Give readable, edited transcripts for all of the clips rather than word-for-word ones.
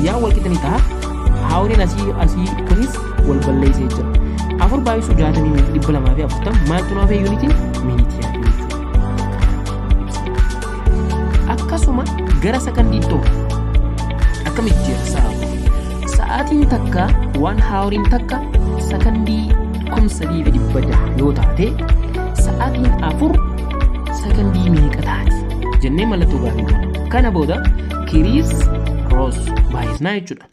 Yaa wal qixa ni ta'a. Houriin asii asii kunis wal balleessee jira. Afur baay'isuu jaatamii 240 maaltu nu hafee yuunitiin miinitii hafe jechuudha. Akkasuma gara sakandiitti ta'u akkamitti jira sa'a sa'aatiin takka waan houriin takka sakandii 3600 yoo taate sa'aatiin 4 sakandii meeqa taati jennee mallattoo gaafii goona. Kana booda criss cross baay'isnaa jechuudha.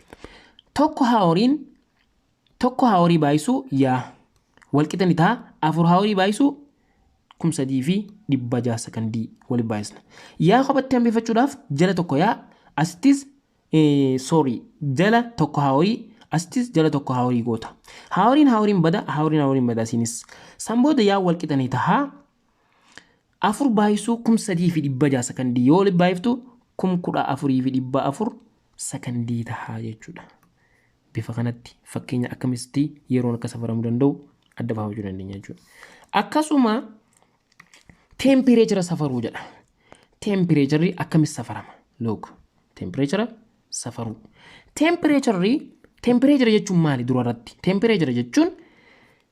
Tokko houriin tokko hourii baay'isuu yaa walqixa ni ta'a. Afur hourii baay'isuu 3600 sakandii waliin baay'isna. Yaa kophatti hambifachuudhaaf jala tokko yaa asittis, sorry, jala tokko hourii asittis jala tokko hourii goota. Houriin houriin bada, houriin houriin bada asiinis. San booda yaa walqixa ni ta'a. Afur baay'isuu 3600 sakandii yoo waliin baay'iftu 14,400 sakandii ta'a jechuudha. Bifa kanatti fakkeenya akkamitti yeroon akka safaramuu danda'u adda baafachuu dandeenya jechuudha. Akkasuma teempireechara safaruu jedha. Teempireecharri akkamitti safarama? Look, teempireechara safaruu. Teempireecharri teempireechara jechuun maali dura irratti? Teempireechara jechuun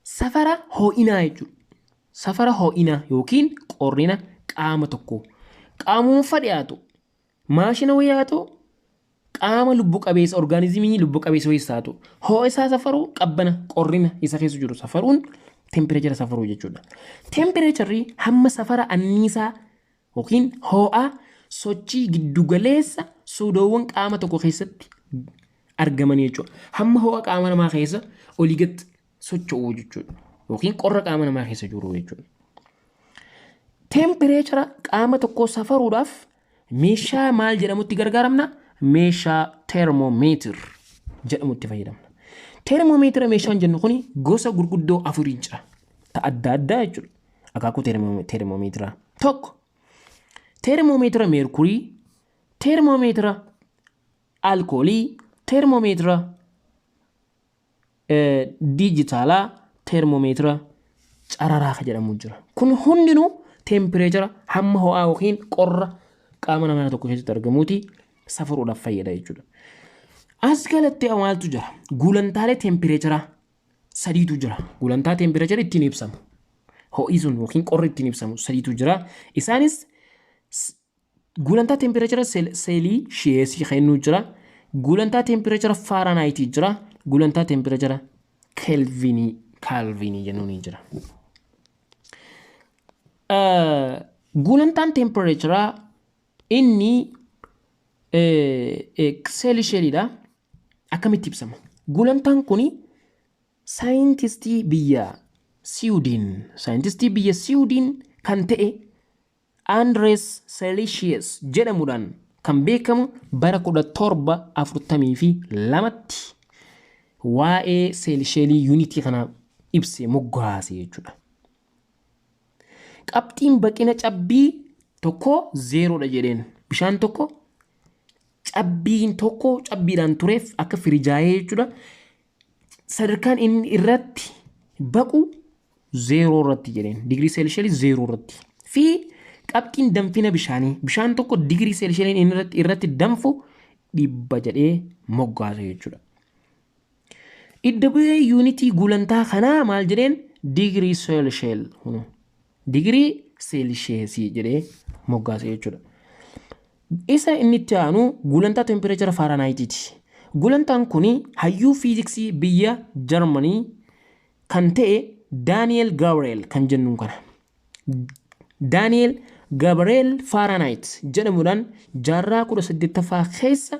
safara ho'inaa jechuudha. Safara ho'inaa yookiin qorrina qaama tokkoo. Qaamuma fedhe haa ta'u, maashina wayii haa ta'u, qaama lubbu qabeessa orgaanizimii lubbu qabeessa wayii haa ta'u, ho'a isaa safaruu, qabbana qorrina isa keessa jiru safaruun teempireechara safaruu jechuudha. Teempireecharri hamma safara anniisaa yookiin ho'a sochii giddugaleessa suudoowwan qaama tokko keessatti argaman jechuudha. Hamma ho'a qaama namaa keessa olii gad socho'uu jechuudha. Yookiin qorra qaama namaa keessa jiru jechuudha. Teempireechara qaama tokkoo safaruudhaaf meeshaa maal jedhamutti gargaaramna? Meeshaa teermoomeetir jedhamutti fayyadamna. Teermoomeetira meeshaan jennu kun gosa gurguddoo afuriin jira. Ta adda addaa jechuudha. Akaakuu teermoomeetiraa. Tokko teermoomeetira meerkurii, teermoomeetira alkoolii, teermoomeetira diijitaalaa, teermoomeetira cararaa kan jedhamu jira. Kun hundinuu teempireechara hamma ho'aa yookiin qorra qaama namaa tokko keessatti argamuuti safaruudhaaf fayyada jechuudha. As galatti maaltu jira? Gulantaalee teempireecharaa sadiitu jira. Gulantaa teempireechara ittiin ibsamu. Ho'i sun yookiin qorri ittiin ibsamu sadiitu jira. Isaanis gulantaa teempireechara seelishiyeesii kennuu jira. Gulantaa teempireechara faaraanaayitii jira. Gulantaa teempireechara keelvinii kaalvinii jennuun ni jira. Gulantaan teempireecharaa inni seelisheeliidha. Akkamitti ibsama? Gulantaan kuni saayintistii biyya Siwiidin saayintistii biyya Siwiidin kan ta'e Andrees Seelishiyes jedhamuudhaan kan beekamu bara 1742tti waa'ee seelisheelii yuunitii kana ibsee moggaase jechuudha. Qabxiin baqina cabbii tokko zeeroodha jedheen. Bishaan tokko cabbiin tokko cabbiidhaan tureef akka firijaayee jechuudha. Sadarkaan inni irratti baqu zeeroo irratti jedheen. Digirii seelisheelii zeeroo irratti. Fi qabxiin danfina bishaanii bishaan tokko digirii seelisheeliin inni irratti danfu 100 jedhee moggaase jechuudha. Idda bu'ee yuunitii gulantaa kanaa maal jedheen? Digirii seelisheel digirii seelisheesii jedhee moggaase jechuudha. Isa inni itti aanu gulantaa tempireechara faaranaayitiiti. Gulantaan kun hayyuu fiiziksii biyya Jarmanii kan ta'e Daani'el Gabriel kan jennuun kana. Daani'el Gabriel Faaranaayit jedhamuudhaan jaarraa 18ffaa keessa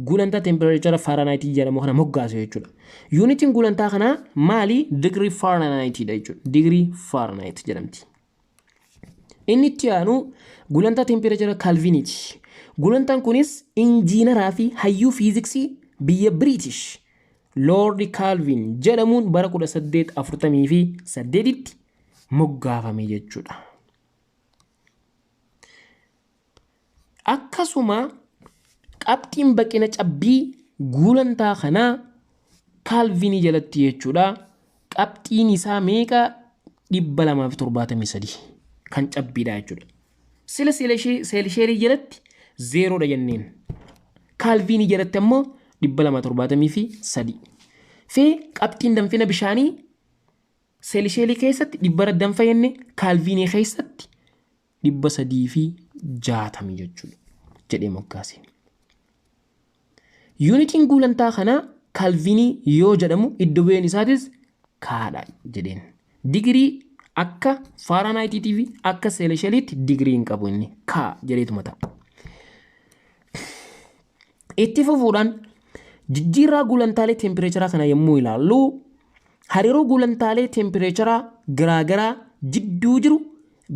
gulantaa tempireechara faaranaayit jedhamu kana moggaase jechuudha. Yuunitiin gulantaa kanaa maali? Digirii faaranaayitiidha jechuudha. Digirii faaranaayit jedhamti. Inni itti aanu gulantaa tempireechara kaalviniiti. Gulantaan kunis injiinaraa fi hayyuu fiiziksii biyya Biriitish Lord Kaalvin jedhamuun bara 1848tti moggaafame jechuudha. Akkasuma qabxiin baqina cabbii gulantaa kanaa kaalvinii jalatti jechuudha. Qabxiin isaa meeqa? 273 kan cabbiidha jechuudha. Sila seelisheerii jalatti zeeroodha jenneen. Kaalviinii jalatti ammoo 273. Fi qabxiin danfina bishaanii seelisheelii keessatti 100 danfa jenne, kaalviinii keessatti 360 jechuudha jedhee moggaase. Yuunitiin gulantaa kanaa kaalviinii yoo jedhamu iddo bu'een isaatis kaadha jedheen. Digirii akka Faaranaayitiitii fi akka seelisheeliitti digirii hin qabu, inni kaa jedheetuma ta'a. Itti fufuudhaan jijjiirraa gulantaalee teempireecharaa kana yommuu ilaallu, hariiroo gulantaalee teempireecharaa garaagaraa jidduu jiru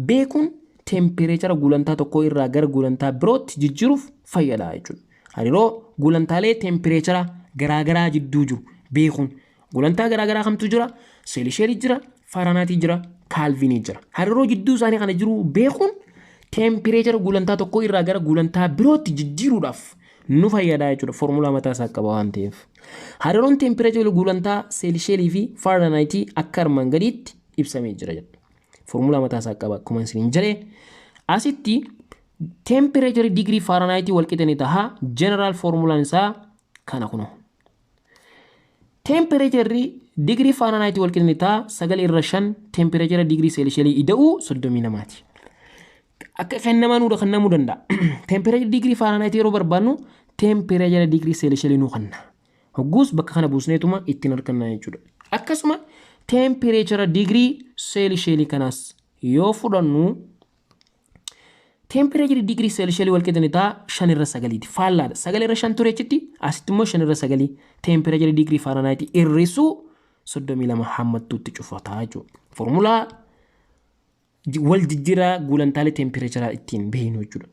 beekuun teempireechara gulantaa tokko irraa gara gulantaa birootti jijjiiruuf fayyada jechuudha. Hariiroo gulantaalee teempireechara garaagaraa jidduu jiru beekuun, gulantaa garaagaraa kamtu jira? Seelisheelii jira, Faaranaayitii jira, Kaalvinii jira. Hariiroo jidduu isaanii kana jiru beekuun teempireechara gulantaa tokko irraa gara gulantaa birootti jijjiiruudhaaf nu fayyada jechuudha. Foormulaa mataa isaa qaba waan ta'eef. Hariiroon teempireechara gulantaa seelisheelii fi Faaranaayitii akka armaan gadiitti ibsamee jira jedha. Foormulaa mataa isaa qaba akkuma isiniin jedhe. Asitti teempireechara digirii Faaranaayitii wal qixa ni taha. Jeneraal foormulaan isaa kana kunoo. Teempireecharri digirii Faaranaayitii wal qixa ni taha 9/5 teempireechara digirii seelisheelii ida'uu 32ti. Akka kennamaa nuu kennamuu danda'a. Teempireechara digirii Faaranaayitii yeroo barbaadnu teempireechara digirii seelisheelii nuu kenna. Hogguus bakka kana buusneetuma ittiin arganna jechuudha. Akkasuma teempireechara digirii seelisheelii kanaas yoo fudhannu teempireechara digirii seelisheelii wal qixa ni ta'a 5/9ti. Faallaadha. 9/5 ture achitti, asitti immoo 5/9 teempireechara digirii Faaranaayitii hir'isuu 32 hammattuutti cufataa jechuudha. Foormulaa wal jijjiiraa gulantaalee teempireecharaa ittiin beeknu jechuudha.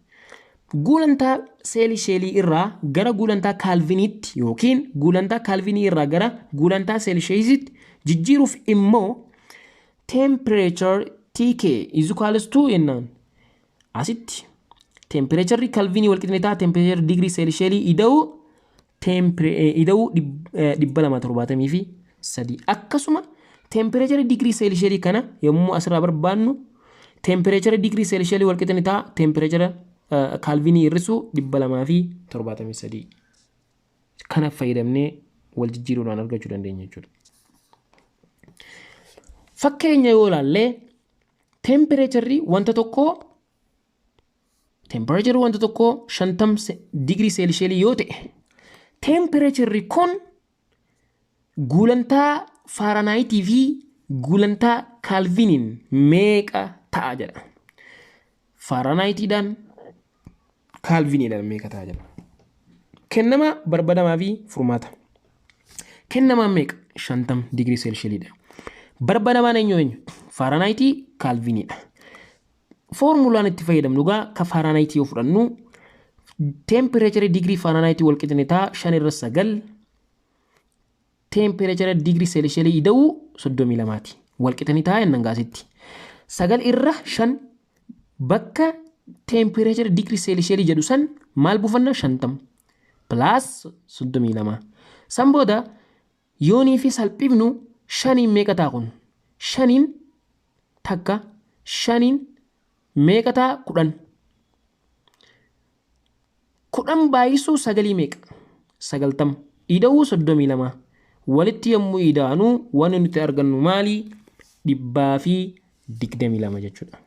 Gulantaa seelisheelii irraa gara gulantaa kaalviniitti yookiin gulantaa kaalvinii irraa gara gulantaa seelisheesitti jijjiiruuf immoo temperature TK is equals to jennaan. Asitti teempireecharri kaalvinii wal qixa ta'a teempireechara digirii seelisheelii ida'uu 273. Akkasuma teempireechara digirii seelisheelii kana yommuu asirraa barbaannu teempireechara digirii seelisheelii wal qixa ta'a teempireechara kaalvinii hir'isuu 273. Kana fayyadamnee wal jijjiiruudhaan argachuu dandeenya jechuudha. Fakkeenya yoo ilaalle, teempireecharri wanta tokkoo 50 digirii seelisheelii yoo ta'e, teempireecharri kun gulantaa Faaranaayitii fi gulantaa kaalviniin meeqa ta'a jedha. Faaranaayitiidhaan kaalviniidhaan meeqa ta'a jedha. Kennama, barbaadamaa fi furmaata. Kennamaan meeqa? 50 digirii seelsheeliidha. Barbaadamaan eenyu eenyu? Faaranaayitii, kaalviniidha. Foormulaan itti fayyadamnu gaa ka Faaranaayiti yoo fudhannu teempireechara digirii Faaranaayiti wal qixa ni ta'a 5/9 teempireechara digirii seelsheelii ida'uu 32ti. Wal qixa ni ta'a jennaan gaasitti. 9/5 bakka teempireechara digirii seelsheelii jedhu san maal buufanna? 50 plus 32. San booda yoonii fi salphifnu shaniin meeqa ta'a kun? Shaniin takka, shaniin meeqa ta'a? 10. 10 baay'isuu sagalii meeqa? 90. Ida'uu 32. Walitti yommuu ida'anu wanni nuti argannu maali? 122 jechuudha.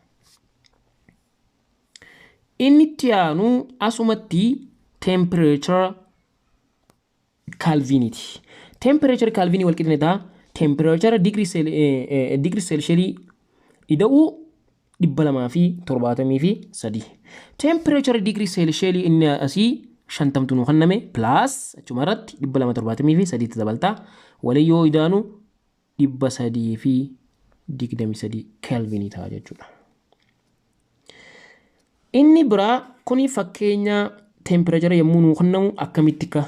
Inni itti aanu asumatti teempireechara kaalviiniiti. Teempireechara kaalviinii wal qixa ta'a teempireechara digirii seelsheelii ida'uu 273. Teempireechara digirii seelsheelii inni asii 50tu nu kenname, plus achuma irratti 273tti dabalta. Walii yoo idaanu 323 keelvinii ta'a jechuudha. Inni biraa kuni fakkeenya teempireechara yommuu nuu kennamu akkamitti akka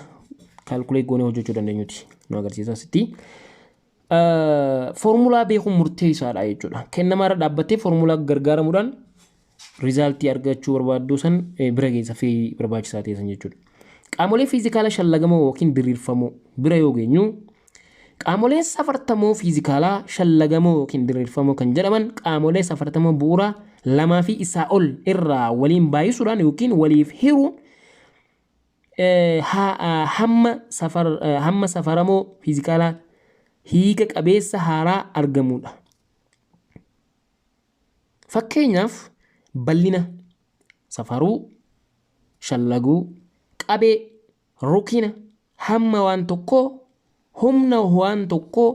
calculate goonee hojjechuu dandeenyuti nu agarsiisa asitti. Foormulaa beekuun murteessaadha jechuudha. Kennamaarra dhaabbattee foormulaa gargaaramuudhaan resultii argachuu barbaadduu san bira geessa fi barbaachisaa ta'e san jechuudha. Qaamolee fiizikaalaa shallagamoo yookiin diriirfamoo bira yoo geenyu, qaamoleen safartamoo fiizikaalaa shallagamoo yookiin diriirfamoo kan jedhaman qaamolee safartamoo bu'uuraa lamaa fi isaa ol irraa waliin baay'isuudhaan yookiin waliif hiruun Hamma safar hamma safaramoo fiizikaalaa hiika qabeessa haaraa argamudha. Fakkeenyaaf bal'ina safaruu, shallaguu, qabee, rukina, hamma waan tokkoo, humna waan tokkoo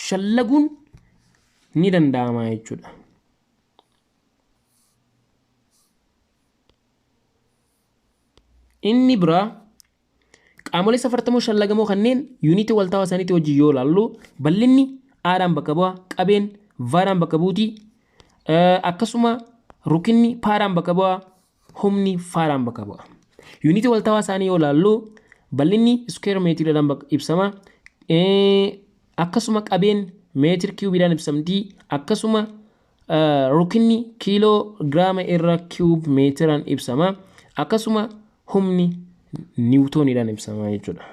shallaguun ni danda'ama jechuudha. Inni biraa qaamolee safartamoo shallagamoo kanneen yuunitii waltaawaa isaaniitii wajjin yoo ilaallu bal'inni aadhaan bakka bu'a, qabeen vaadhaan bakka buuti, akkasuma rukinni paadhaan bakka bu'a, humni faadhaan bakka bu'a. Yuunitii waltaawaa isaanii yoo ilaallu bal'inni iskuweer meetiriidhaan ibsama. Akkasuma qabeen meetir kiiyubiidhaan ibsamti. Akkasuma Rukinni kiiloo giraama irra kiyuub meetiraan ibsama. Akkasuma humni niwutooniidhaan ibsama jechuudha.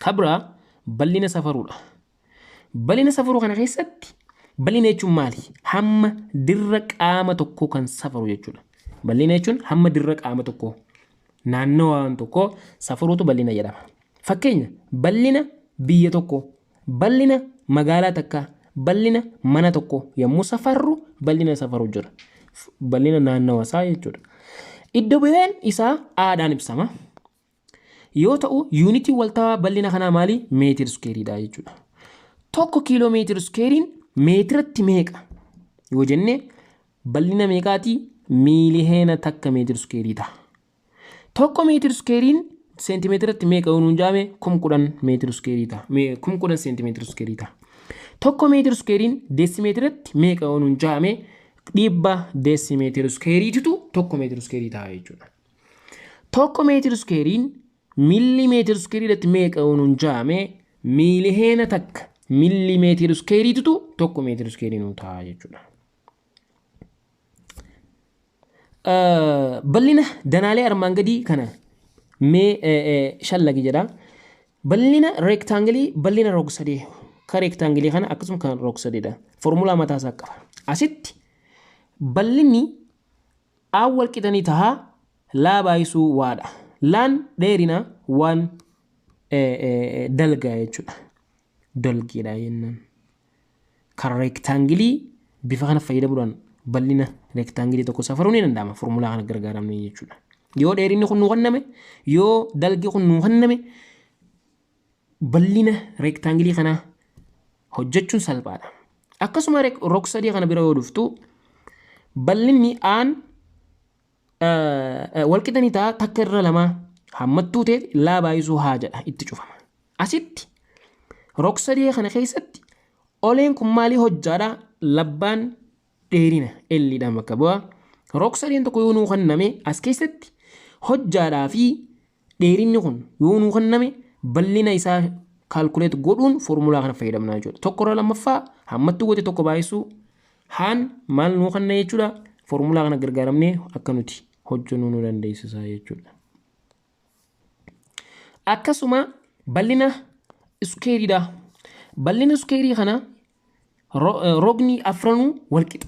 Ka biraa bal'ina safaruudha. Bal'ina safaruu kana keessatti bal'ina jechuun maali? Hamma dirra qaama tokkoo kan safaru jechuudha. Bal'ina jechuun hamma dirra qaama tokkoo naannawa waan tokkoo safaruutu bal'ina jedhama. Fakkeenya bal'ina biyya tokkoo Bal'ina magaalaa takkaa, bal'ina mana tokkoo yommuu safarru bal'ina safaru jira. Bal'ina naannawa isaa jechuudha. Iddo bu'een isaa aadhaan ibsama. Yoo ta'u yuunitiin waltaawaa bal'ina kanaa maali? Meetir iskeeriidha jechuudha. Tokko kiiloo meetir iskeeriin meetiratti meeqa? Yoo jenne bal'ina meeqaati? Miiliheena takka meetir iskeerii ta'a. Tokko meetir iskeeriin seentimeetiratti meeqa yoo nuun jaame 10,000 meetir iskeerii ta'a. 10,000 seentimeetir iskeerii ta'a. Tokko meetir iskeeriin deesimeetiratti meeqa yoo nuun jaame 100 deesimeetir iskeeriititu tokko meetir iskeerii ta'a jechuudha. Tokko meetir iskeeriin miilii meetir iskeeriidatti meeqa yoo nuun jaame miiliheena takka miilii meetir iskeeriititu tokko meetir iskeerii nuu ta'a jechuudha. Bal'ina danaalee armaan gadii kana mee shallagi jedha. Bal'ina reektaangilii bal'ina rog-sadee kan reektaangilii kana akkasuma kan rog-sadeedha. Foormulaa mataa isaa qaba. Asitti bal'inni A wal qixanii tahaa laa baay'isuu waadha. Laan dheerina waan dalgaa jechuudha. Dalgeedha jennaan. Kan reektaangilii bifa kana fayyadamuudhaan bal'ina reektaangilii tokko safaruu ni danda'ama foormulaa kana gargaaramnee jechuudha. Yoo dheerinni kun nuu kenname, yoo dalgi kun nuu kenname bal'ina reektaangilii kanaa hojjechuun salphaadha. Akkasuma rog-sadii kana bira yoo dhuftu bal'inni aan walqixa ni ta'a takka irra lamaa hammattuu ta'e laa baay'isuu haa jedha itti cufama. Asitti rog-sadee kana keessatti oleen kun maalii hojjaadha labbaan dheerina L dhaan bakka bu'a. Rog-sadeen tokko yoo nuu kenname as keessatti hojjaadhaa fi dheerinni kun yoo nuu kenname bal'ina isaa kaalkuleet godhuun foormulaa kana fayyadamna jechuudha. Tokko irra lammaffaa hammattuu goote tokko baay'isuu haan maal nuu kenna jechuudha. Foormulaa kana gargaaramnee akka nuti hojjennu nu dandeessisa jechuudha. Akkasuma bal'ina iskeeriidha. Bal'ina iskeerii kana rogni afranuu wal qixa.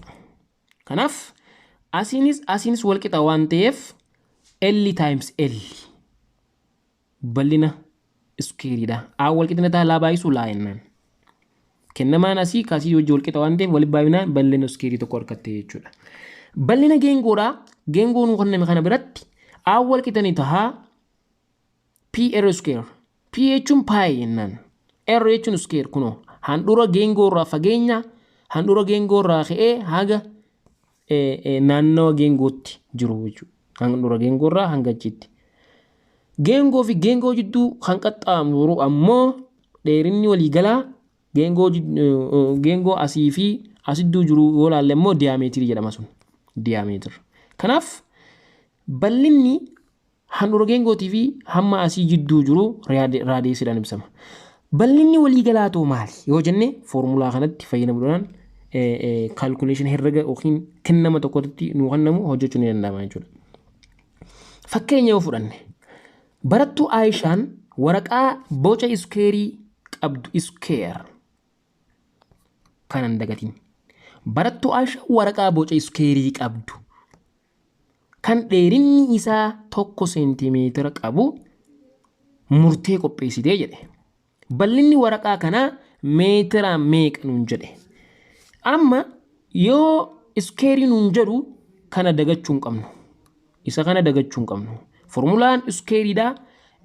Kanaaf asiinis asiinis wal qixa waan ta'eef L times L bal'ina iskeeriidha. A wal qixna ta'a laa baay'isu laa jennaan. Kennamaan asii kaasii wajji wal qixa waan ta'eef walitti baay'inaan bal'ina iskeerii tokko argatte jechuudha. Bal'ina geengoodha. Geengoo nuu kenname kana biratti A wal qixa ni ta'a P R square. P jechuun pi jennaan. R jechuun square kunoo handhuura geengoo irraa fageenya handhuura geengoo irraa ka'ee haga naannawa geengootti jiru jechuudha. Handhuura geengoo irraa hanga achitti. Geengoo fi geengoo jidduu kan qaxxaamuru ammoo dheerinni waliigalaa geengoo geengoo asii fi asidduu jiru yoo ilaalle immoo diyaameetirii jedhama sun. Diyaameetira. Kanaaf bal'inni Handhuura geengootii fi hamma asii jidduu jiru raadiyeesiidhaan ibsama. Bal'inni waliigalaa too maali yoo jenne foormulaa kanatti fayyadamuudhaan kaalkuleeshin herrega yookiin kennama tokkotti nuu kennamu hojjechuun ni danda'ama jechuudha. Fakkeenya yoo fudhanne barattuu Aayishaan waraqaa boca iskeerii qabdu iskeer kana hin dagatin. Barattuu Aayishaan waraqaa boca iskeerii qabdu kan dheerinni isaa 1 seentimeetira qabu murtee qopheessitee jedhe. Bal'inni waraqaa kanaa meetira meeqa nuun jedhe. Amma yoo iskeerii nuun jedhu kana dagachuu hin qabnu. Isa kana dagachuu hin qabnu. Formulaan iskeeriidhaa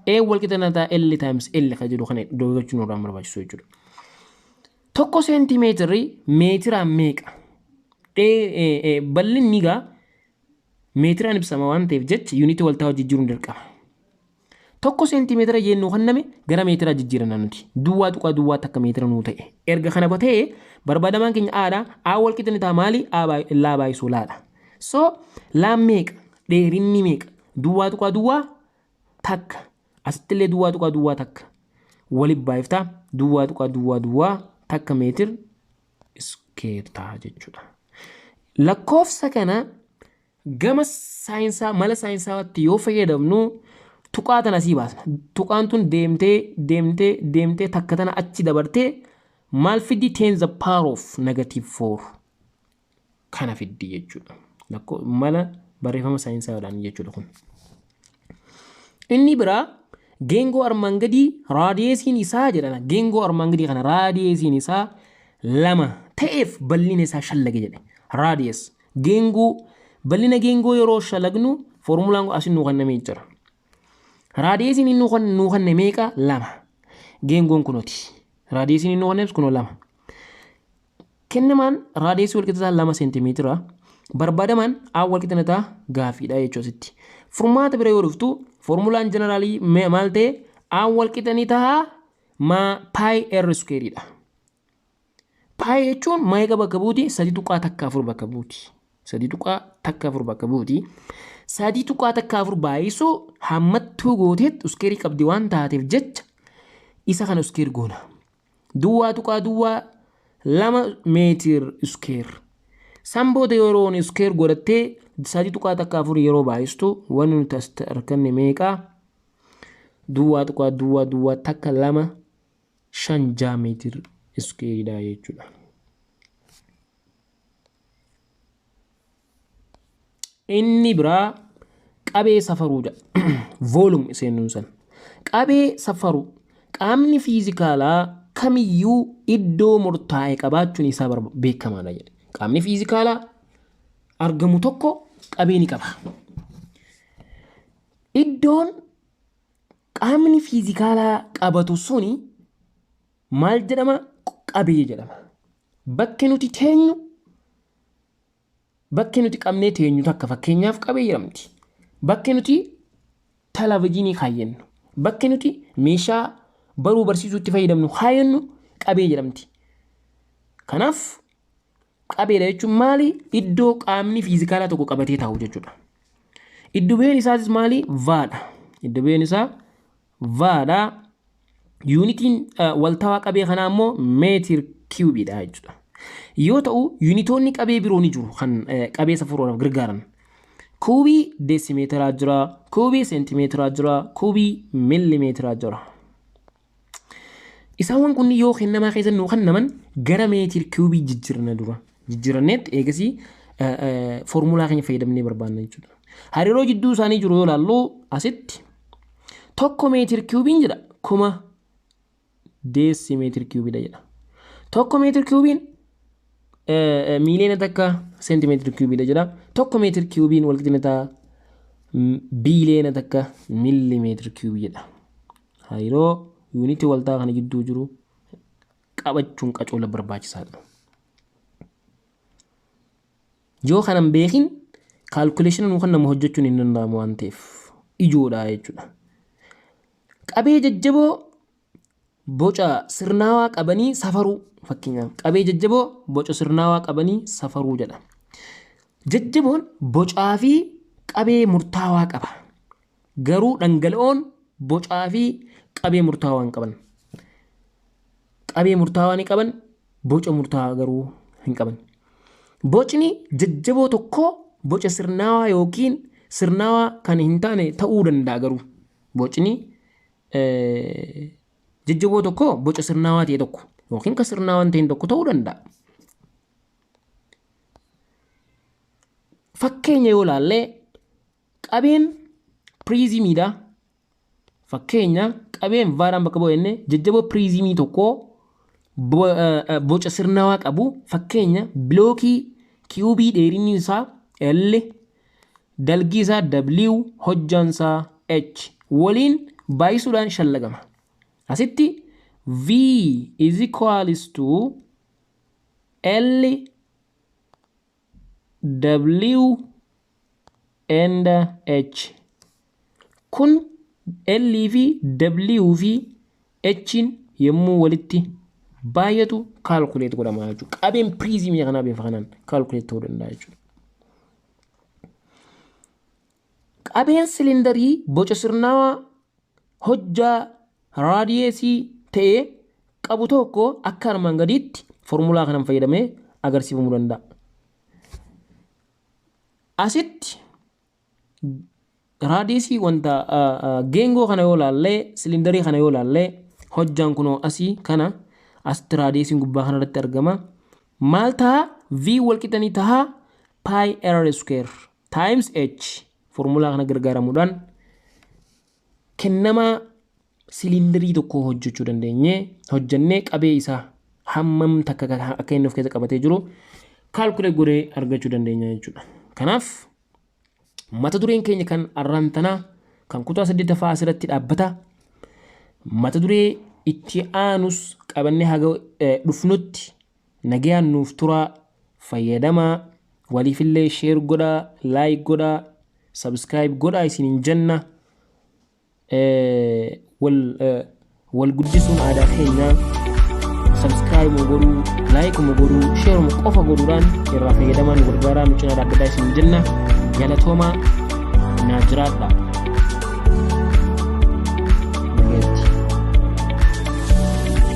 A walqixa nataa L times L kan jedhu kana dagachuu nurraa barbaachisu jechuudha. 1 seentimeetirri meetiraan meeqa? Bal'inni egaa meetiraan ibsama waan ta'eef jecha yuunitii waltaa jijjiiruun dirqama. 1 seentimeetira jennuu kenname gara meetiraa jijjiiranna nuti. Duwwaa tuqaa duwwaa takka meetira nuu ta'e. Erga kana ta'e barbaadamaan keenya A'dha. A walqixa ni ta'a maali? A laa baay'isuu laadha. So laan meeqa? Dheerinni meeqa? Duwwaa tuqaa duwwaa takka. Asitti illee duwwaa tuqaa duwwaa takka. Waliif baay'iftaa duwwaa tuqaa duwwaa duwwaa takka meetir iskeer ta'a jechuudha. Lakkoofsa kana gama saayinsaa mala saayinsaatti yoo fayyadamnu tuqaa tana asii baasna. Tuqaan tun deemtee deemtee deemtee takka tana achi dabartee maal fiddi? 10 the power of negative 4 kana fiddi jechuudha. Mala barreeffama saayinsaadhaan jechuudha kun. Inni biraa geengoo armaan gadii raadiyeesiin isaa jedhama. Geengoo armaan gadii kana raadiyeesiin isaa 2 ta'eef bal'ina isaa shallage jedhe. Raadiyees geengoo bal'ina geengoo yeroo shalagnu foormulaan asin nuu kennamee jira. Raadiyeesiin inni nuu kenne meeqa? 2. Geengoon kunooti. Raadiyeesiin inni nuu kennes kunoo 2. Kennamaan raadiyeesii walqixa 2 seentimeetira. Barbaadamaan A walqixa ta'a gaafiidha jechuudha asitti. Furmaata bira yoo dhuftu foormulaan jeneraalii maal ta'e? A walqixa ni ta'a maa pi r squareidha. Pi jechuun meeqa bakka buuti? 3.14 bakka buuti. 3.14 bakka buuti. 3.14 baay'isuu hammattuu gooteet iskeerii qabdi waan taateef jecha isa kana iskeer goona. Duwwaa tuqaa duwwaa 2 meetir iskeer. San booda yeroon iskeer godhattee 3.14 yeroo baay'istu wanni nuti as arganne meeqa? Duwwaa tuqaa duwwaa duwwaa takka 2 5 6 meetir iskeeridha jechuudha. Inni biraa qabee safaruu jedha. Volume iseen san. Qabee safaruu qaamni fiizikaalaa kamiyyuu iddoo murtaa'e qabaachuun isaa beekamaadha jedhe. Qaamni fiizikaalaa argamu tokko qabee ni qaba. Iddoon qaamni fiizikaalaa qabatu suni maal jedhama? Qabee jedhama. Bakki nuti teenyu, bakki nuti qabnee teenyu takka fakkeenyaaf qabee jedhamti. Bakki nuti televezyiinii kaayyannu, bakki nuti meeshaa baruu barsiisuutti fayyadamnu kaayyannu qabee jedhamti. Kanaaf qabeedha jechuun maali? Iddoo qaamni fiizikaalaa tokko qabatee taa'u jechuudha. Iddo bu'een isaatis maali? Vaadha. Iddo bu'een isaa vaadha. Yuunitiin waltawaa qabee kanaa immoo meetir kiiwubiidha jechuudha. Yoo ta'u yuunitoonni qabee biroo ni jiru kan qabee safaruudhaaf gargaaran. Kuubii deesimeetiraa jira, kuubii seentimeetiraa jira, kuubii millimeetiraa jira. Isaawwan kunniin yoo kennamaa keessa nuu kennaman gara meetir kiiwubii jijjiirna dura. Jijjiiranneetti eegasii foormulaa keenya fayyadamnee barbaanna jechuudha. Hariiroo jidduu isaanii jiru yoo ilaallu asitti 1 meetir kiiwubiin jedha 1000 deesimeetir kiiwubiidha jedha. 1 meetir kiiwubiin miiliyoona takka seentimeetir kiiwubiidha jedha. 1 meetir kiiwubiin walqixa ta'a biiliyoona takka millimeetir kiiwubii jedha. Hariiroo yuunitii waltaa kana gidduu jiru qabachuun qacoola barbaachisaadha. Yoo kana hin beekin kaalkuleeshina nuu kennamu hojjechuun hin danda'amu waan ta'eef ijoodha jechuudha. Qabee jajjaboo boca sirnaawaa qabanii safaruu, fakkeenyaaf qabee jajjaboo boca sirnaawaa qabanii safaruu jedha. Jajjaboon bocaa fi qabee murtaawaa qaba. Garuu dhangala'oon bocaa fi qabee murtaawaa hin qaban. Qabee murtaawaa ni qaban, boca murtaawaa garuu hin qaban. Bocni jajjaboo tokkoo boca sirnaawaa yookiin sirnaawaa kan hin taane ta'uu danda'a garuu. Bocni jajjaboo tokko boca sirnaawaa ta'e tokko yookiin kan sirnaawaa hin ta'in tokko ta'uu danda'a. Fakkeenya yoo ilaalle qabeen piriizimiidha. Fakkeenya qabeen vaadhaan bakka bu'e jennee jajjaboo piriizimii tokkoo boca sirnawaa qabu fakkeenya bilookii kiyuubii dheerinni isaa L dalgii isaa W hojjaan isaa H waliin baay'isuudhaan shallagama. Asitti V is equals to L W and H. Kun L fi W fi H'n yommuu walitti baay'atu calculate godhama jechuudha. Qabeen piriizimii kanaa bifa kanaan calculate ta'uu danda'a jechuudha. Qabeen silindarii boca sirnaawaa hojjaa raadiyeesii ta'e qabu tokko akka armaan gadiitti formulaa kanaan fayyadamee agarsiifamuu danda'a. Asitti raadiyeesii wanta geengoo kana yoo laallee silindarii kana yoo laallee hojjaan kunoo asii kana asitti raadiyeesiin gubbaa kanarratti argama. Maal ta'a? V walqixanii ta'a pi r square times h formulaa kana gargaaramuudhaan kennamaa siliindarii tokko hojjechuu dandeenyee hojjennee qabee isaa hammam takka akka inni of keessa qabatee jiru calculate godhee argachuu dandeenya jechuudha. Kanaaf mata dureen keenya kan arraan tanaa kan kutaa saddeettaffaa asirratti dhaabbata. Mata duree itti aanus qabannee haga dhufnutti nagayaan nuuf turaa fayyadamaa waliifillee share godhaa like godhaa subscribe godhaa isiniin jenna. Wal guddisuun aadaa keenyaa subscribe godhuu like godhuu share qofa godhuudhaan irraa fayyadamaa nu gargaaraa nu cinaa dhaabbadhaa isiniin jenna galatoomaa naa jiraadhaa.